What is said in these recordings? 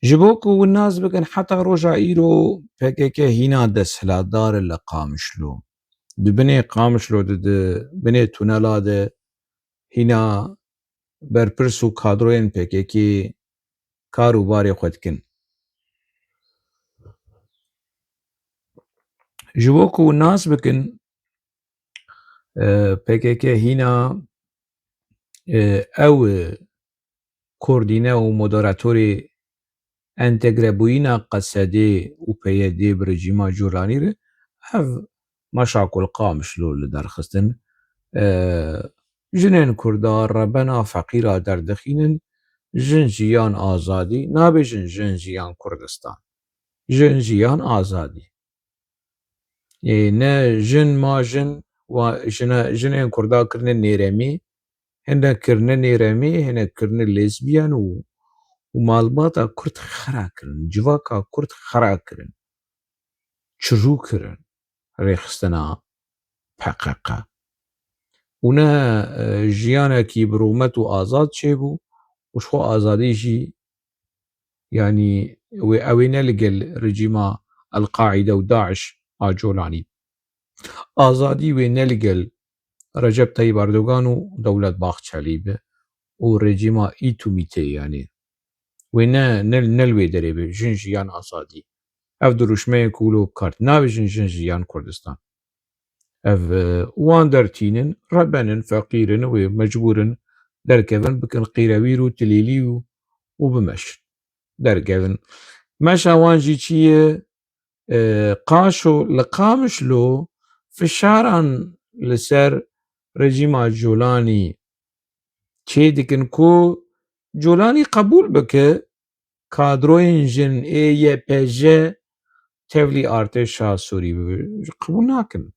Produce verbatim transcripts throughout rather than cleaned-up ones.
Ji bo ku hûn nas bikin, heta roja îro P K K hîna desthilatdar e li Qamişlo. Di binê Qamişlo de, di binê tunela de hîna berpirs û kadroyên P K K kar û barê xwe dikin. Ji bo ku nas bikin, e, P K K hîna, e, ew, e, koordîne û moderatorê entegrebûyîna Qesedê û P Y D'ê bi rejîma Colanî re, ev meşa ku li Qamişlo li derxistin, e, jinên Kurda rebena feqîra derdixînin, jin jiyan azadî, nabêjin jin jiyan Kurdistan. Jin jiyan azadî. Ê, ne jin ma jin, wa jine, jinên Kurda kirine nêremî, hinek kirine nêremî, hinek kirine lezbiyen û, û malbata Kurd xera kirin, civaka Kurd xera kirin, çirû kirin, rêxistina P K K. Û ne, e, jiyanekî bi rûmet û azad çêbû û ji xwe azadî jî, yanî wê, ew ê ne li gel rejîma El-Qaîde û DAIŞ a Colanî. Azadî wê ne li gel Recep Tayyip Erdogan û Dewlet Bahçelî be û rejîma îtûmîtê, yanî wê ne, ne, ne li wê derê be, jin jiyan azadî. Ev dirûşmeyê ku wilo kar nabêjin jin jiyan Kurdistan. Ev, e, wan dertînin, rebenin, feqîr in, wê mecbûr in derkevin, bikin qîrewîr û tilîlî û, û bimeşin. Derkevin. Meşa wan jî çi ye? E, Qaşo, li Qamişlo fişaran li ser rejîma Colanî çê dikin ku Colanî qebûl bike, kadroyên jin ê Y P J tevlî artêşa Sûrî bibe. Qebûl nakin.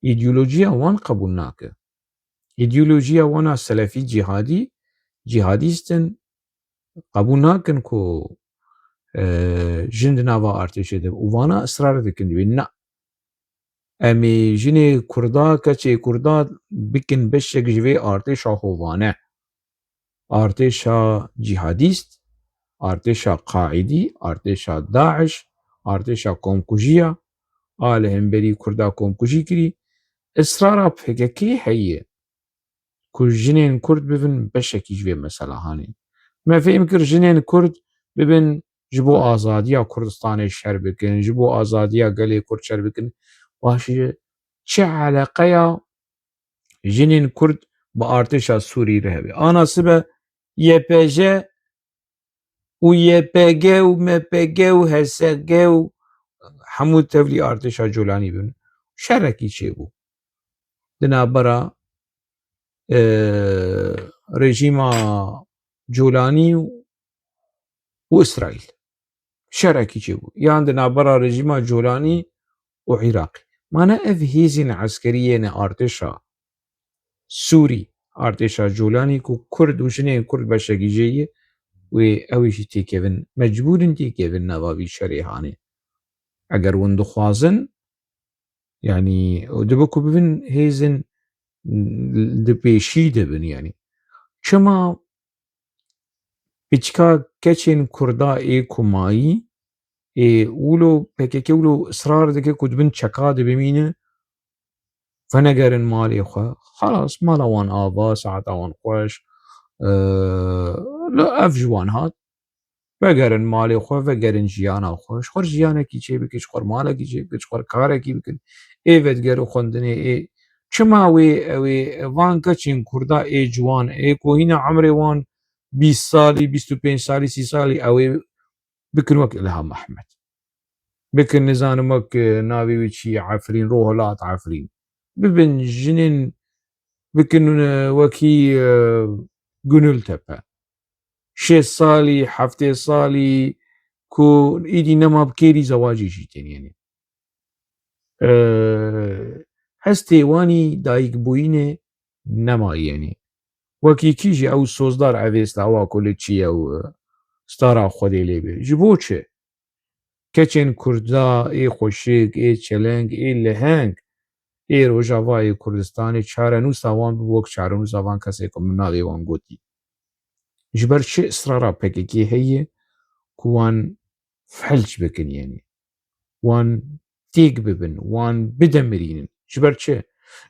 Îdeolojiya wan qebûl nake. Îdeolojiya wana selefî cîhadî, cîhadîst in, qebûl nakin ku, e, jin di nava artêşê de be. Û vana israr dikin, dibên na. Em ê jinê Kurda, keçê Kurda bikin beşek ji vê artêşa hovane. Artêşa cîhadîst, artêşa Qaîdî, artêşa DAIŞ, artêşa komkujiya, a li hemberî Kurda komkujî kirî, israra P K K heye ku jinên Kurd bibin beşekî ji vê meselehanê. Me fêm kir jinên Kurd bibin ji bo azadiya Kurdistanê şer bikin, ji bo azadiya gelê Kurd şer bikin. Baş e, çi eleqeya jinên Kurd bi artêşa Sûrî re hebe? Ana sibe Y P J û Y P G û M P G û H S G û hemû tevlî artêşa Colanî bibin. Şerekî çêbû di navbera, e, rejîma Colanî û, û Îsraîl. Şerekî çêbû. Yan di navbera rejîma Colanî û Iraqê. Mane ev hêzên eskerî yên artêşa Sûrî, artêşa Colanî ku Kurd û jinên Kurd beşekî jê ye, wê ew ê jî têkevin, mecbûr in têkevin nava vî şerê hanê. Eger hûn dixwazin, yanî, dibe ku bibin hêzên di pêşî de bin, yanî. Çima piçka keçên Kurda ê ku mayî, ê wilo P K K wilo israr dike ku di bin çeka de bimîne, venegerin malê xwe. Xelas, mala wan ava, saeta wan xweş. Eee, li ev ji wan hat. Vegerin malê xwe, vegerin jiyana xwe. Ji xwe jiyanekî çêbikin, ji xwe malekî çêbikin, ji xwe karekî bikin. Ê vedigere xwendinê, ê çima wê, ew ê van keçên Kurda ê ciwan, ê ku hîna emrê wan bîst salî, bîst û pênc salî, sî salî, ew ê bikin wek Îlham Ehmed. Bikin, nizanim, wek, e, navê wî çi ye, Efrîn, Ruhullah Efrîn. Bibin jinên, bikin, e, wekî, e, Gönültepe. Şêst salî, heftê salî ku îdî nema bi kêrî zewacê jî tên, yanî. E, hestê wan î dayikbûyînê nema, yanî. Wekî kî jî ew sozdar Avesta wa ku li çi ye û, e, stara Xwedê lê be. Ji bo çi? Keçên Kurda ê xweşik, ê çeleng, ê leheng, ê Rojavayê Kurdistanê çarenûsa wan bibe wek çarenûsa van kesê ku min navê wan gotî. Ji ber çi israra P K K heye ku wan felç bikin, yani wan têk bibin, wan bidemirînin. Ji ber çi?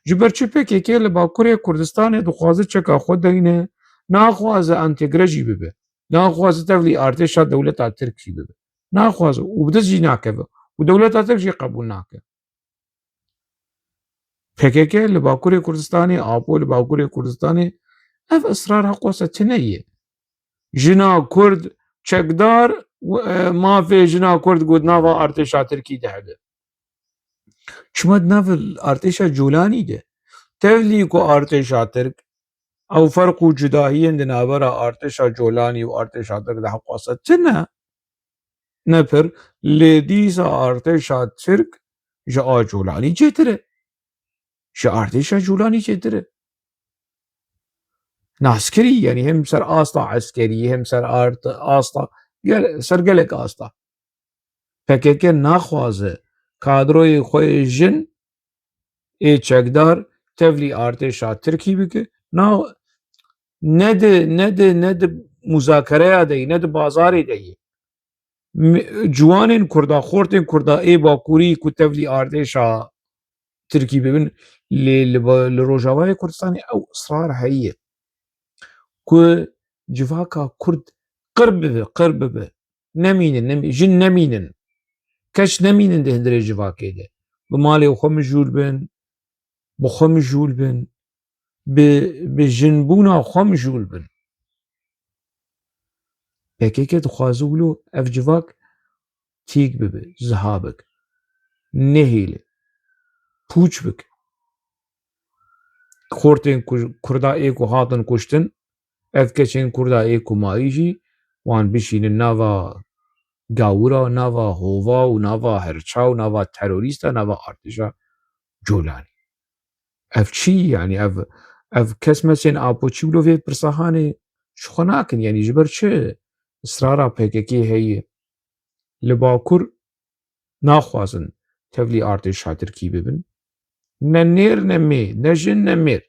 Ji ber çi P K K li Bakurê Kurdistanê dixwaze çeka xwe deyne, naxwaze entegre jî bibe, naxwaze tevlî artêşa dewleta Tirk jî bibe. Naxwaze û bi dest jî nakeve û dewleta Tirk jî qebûl nake. P K K li Bakurê Kurdistanê, Apo li Bakurê Kurdistanê, ev israr heqwasa tune ye. Jina Kurd çekdar, e, mafê jina Kurd got nava artêşa Tirkî de hebe. Çima di nav artêşa Colanî de? Tevlî ku artêşa Tirk, ew ferq û cudahiyên di navbera artêşa Colanî û artêşa Tirk de heqwasa tune, ne pir, lê dîsa artêşa Tirk ji a Colanî çêtir e. Ji artêşa Colanî çêtir e. Naskirî, yani hem ser asta eskerî, hem ser art-, asta gel-, ser gelek asta. P K K naxwaze kadroyê xwe yê jin ê çekdar tevlî artêşa Tirkî bike. Na, ne di, ne di, ne di muzakereya de yî, ne di bazarê de yî. M-, ciwanên Kurda, xortên Kurda ê Bakurî ku tevlî artêşa Tirkî bibin, lê li ba-, li Rojavayê Kurdistanê ew israr heye ku civaka Kurd qir bibe, qir bibe. Nemînin, nemî-, jin nemînin. Keç nemînin di hundirê civakê de. Bi malê xwe mijûl bin, bi xwe mijûl bin, bi, bi jinbûna xwe mijûl bin. P K K dixwaze wilo ev civak tîk bibe, ziha bik, nehêle, pûç bik. Xortên ku-, Kurda ê ku hatin kuştin, ev keçên Kurda ê ku mayî jî wan bişînin nava gawira, nava hova û nava hirça û nava terorîsta, nava artêşa Colanî. Ev çi? Yani ev, ev kes mesên Apo çi wilo vê pirsa hanê ji xwe nakin? Yani ji ber çi israra P K K heye? Li Bakur naxwazin tevlî artêşa Tirkî bibin. Ne nêr ne mê, ne jin ne mêr.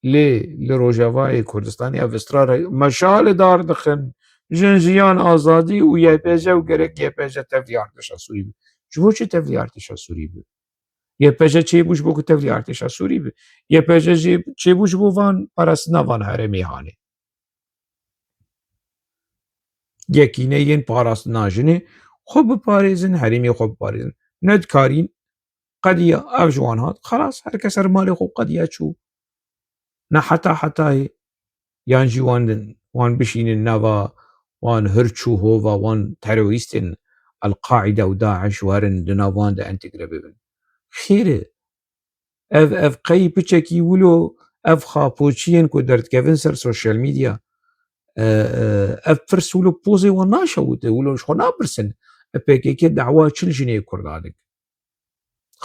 Lê li Rojavayê Kurdistanê ev israr heye. Meşale dar dixin. Jin, jiyan, azadî û Y P J û gerek Y P J tevlî artêşa Sûrî be. Ji bo çi tevlî artêşa Sûrî be? Y P J çêbû ji bo ku tevlî artêşa Sûrî be. Y P J jî çêbû ji bo van parastina van herêmê hanê. Yekîne yên parastina jinê xwe biparêzin, herêmê xwe biparêzin. Nedikarîn, qediya, ev ji wan hat, xelas, her kes ser malê xwe qediya çû. Ne heta hetayê, yan jî wan din, wan bişînin nava wan hirç û hova wan terorîstên El-Qaîde û DAIŞ û herin di nav wan de entegre bibin. Xêr e, ev, ev qey piçekî wilo, ev xapoçiyên ku derdikevin ser sosyal medya, e, e, ev pirs wilo pozê wan naşewite, wilo ji xwe napirsin. E, P K K dawa çi li jinê Kurda dik?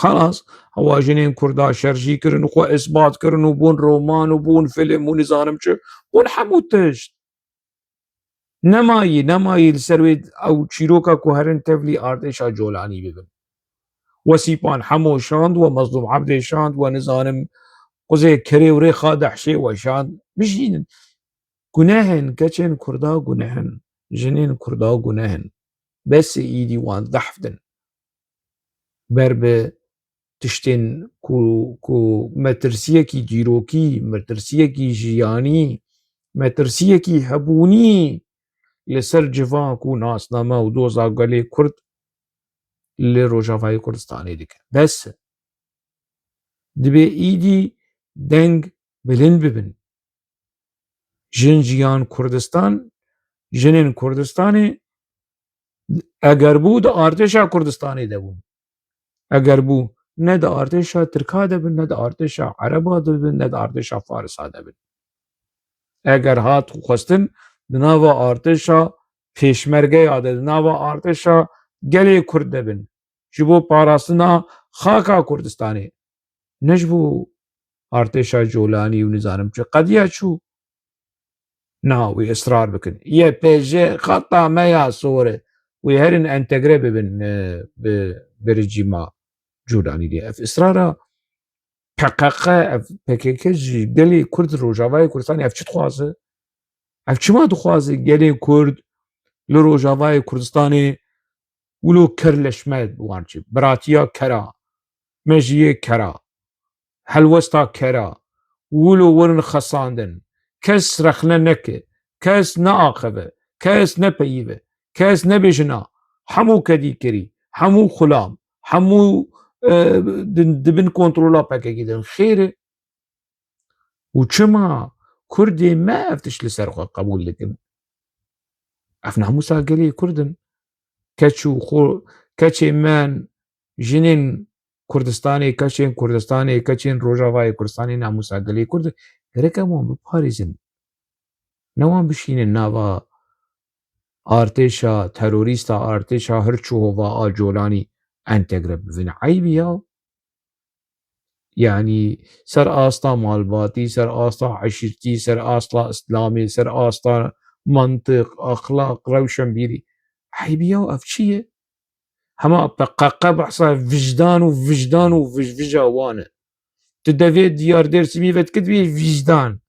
Xelas, hewa jinên Kurda şerjî kirin û xwe isbat kirin û bûn roman û bûn film û nizanim çi, bûn hemû tişt. Nemayî, nemayî li ser wê ew çîroka ku herin tevlî artêşa Colanî bibin. We Sîpan Hemo şand, we Mezlûm Ebdê şand, we nizanim Quzê Kerê û Rêxa Dehşê we şand. Bijînin. Guneh in, keçên Kurda guneh in, jinên Kurda guneh in. Bes e, îdî wan zehf din. Ber bi tiştên ku, ku metirsiyekî dîrokî, metirsiyekî jiyanî, metirsiyekî hebûnî li ser civak û nasname û doza gelê Kurd li Rojavayê Kurdistanê dike. Bes e. Divê îdî deng bilind bibin. Jin, jiyan, Kurdistan, jinên Kurdistanê eger bû di artêşa Kurdistanê de bûn. Eger bû ne di artêşa Tirka de bin, ne di artêşa Ereba de bin, ne di artêşa Farisa de bin. Eger hat xwestin di nava artêşa pêşmergeya de, di nava artêşa gelê Kurd de bin. Ji bo parastina xaka Kurdistanê. Ne ji bo artêşa Colanî û nizanim çi qediya çû. Na, wê israr bikin. Y P J xeta me ya sor e. Wê herin entegre bibin, e, bi, bi rejîma Colanî de. Ev israra P K K, ev P K K ji gelê Kurd Rojavayê Kurdistanê ev çi dixwaze? Ev çima dixwaze gelê Kurd li Rojavayê Kurdistanê wilo ker leşme wan çi, biratiya kera, mejiyê kera, helwesta kera, wilo werin xesandin, kes rexne neke, kes neaxive, kes nepeyîve, kes nebêjina, hemû kedîkirî, hemû xulam, hemû, e, di, di bin kontrola P K K din. Xêr e. Û çima Kurdê me ev tişt li ser xwe qebûl dikin? Ev namûsa gelê Kurd in. Keç û xo-, keçê me, jinên Kurdistanê, keçên Kurdistanê, keçên Rojavayê Kurdistanê namûsa gelê Kurd in. Gerek em wan biparêzin. Ne wan bişînin nava artêşa terorîsta, artêşa hirçûhova a Colanî entegre bibin. Eyb ya. Yanî ser asta malbatî, ser asta eşîrtî, ser asta îslamê, ser asta mantiq, exlaq, rewşenbîrî. Eyb ya, ev çi ye? Hema P K K behsa wijdan û wijdan û vijvija wan e. Tu devê diyar Dêrsimî ve dikit bê wijdan.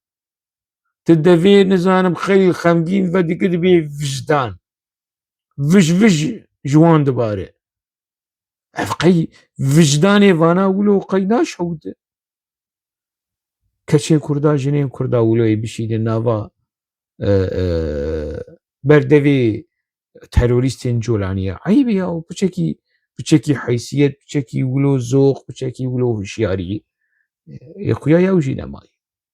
Tu devê, nizanim, Xelîl Xemgîn ve dikit bê wijdan. Vij vij ji wan dibare. Ev qey wijdanê vana wilo qey naşewite? Keçên Kurda, jinên Kurda wilo ê bişîne nava, e, e, berdevê terorîstên Colanî ye. Eyb ya, û piçekî, piçekî heysiyet, piçekî wilo zoq, piçekî wilo hişyarî, e, yê xuya ya jî nemayî.